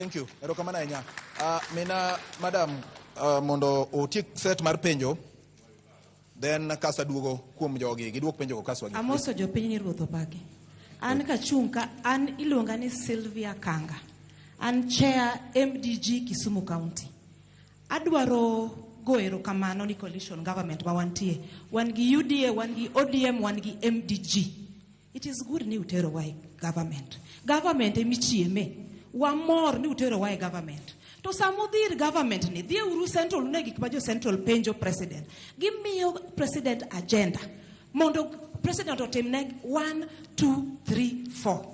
Thank you. Erokamano ahinya. Mina madam mondo otiek set mar penjo, then kasa duogo kuom jogi giduok penjo go kaswa gi. Amoso jopiny ni Ruoth opaki. An kachung' ka an iluonga ni Sylvia Kanga. An chair MDG Kisumu County. Adwaro go erokamano ni coalition government ma wantie. Wan gi UDA, wan gi ODM, wan gi MDG. It is good ni uterowa e government. Government emichieme. Wamor ni uterowa e government. To sama udhi ir government ni, dhi uru Central une gik ma jo Central penjo president. Gimiyo president agenda. Mondo president otimne 1, 2, 3, 4.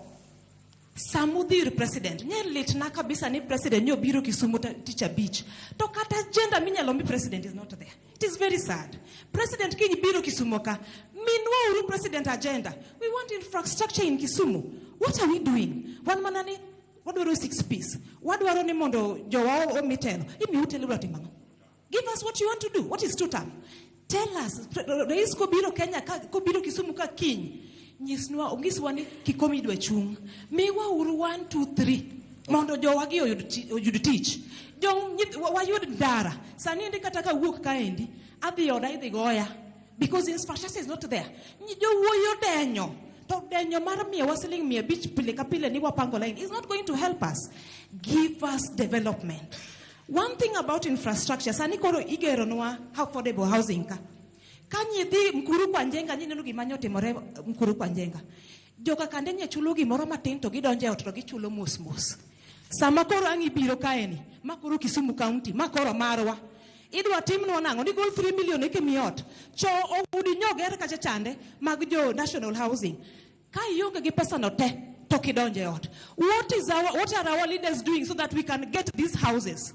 Sama udhi ir president, nye litna kabisa ni president ni obiro Kisumu tich abich. To kata agenda minyalo mi president is not there. It is very sad. President kiny biro Kisumu ka, minwa uru president agenda. We want infrastructure in Kisumu. What are we doing? Wan mana ni wadwaro six piece. Wadwaro ni mondo jowa omi telo. Imiu telo idwa timo ang'o? Give us what you want to do. What is two term? Tell us. Rais kobiro Kenya, ka, kobiro Kisumu ka kiny, nyisnwa, onyiswa ni Kikomi idwa chung'. Miwa uru 1, 2, 3 mondo jowagi oyud tich. Wayud ndara. Sani endi kata kawuok kaendi, adhi oda idhi goya. Because infrastructure is not there. Jowuoyi odenyo. To denyo mar miyowa siling 500 pile ka pile ni wapango line is not going to help us. Give us development. One thing about infrastructure, sani koro igeronwa affordable housing ka. Ka nyithi Mkuru kwa Njenga, nyineno gima nyotimore Mkuru kwa Njenga. Joka kande nye chulo gimoro matin to gidonjo e ot to gichulo mos mos. Sama koro ang' ibiro kaeni, ma koro Kisumu County, ma koro marwa. Idwa timnwa nang'o? Ni gol 3 million eke mi ot. Cho udi nyoger kacha chande mag jo National Housing. Ka ionge gi pesa no te, to kidonjo e ot. What are our leaders doing so that we can get these houses?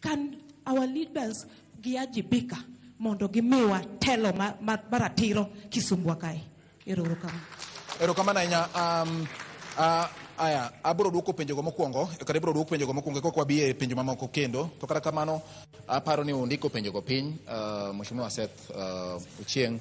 Can our leaders giajibika mondo gimiwa telo ma ratiro Kisumu kae? Ero kamano. Erokamano ahinya. Aya, abiro duoko penjogo mokwongo, kata ibiro duok penjogo mokwongo kok wabi e penjo mamoko kendo. To kata kamano, aparo ni undiko penjogo piny, Mheshimiwa Seth Ochieng'.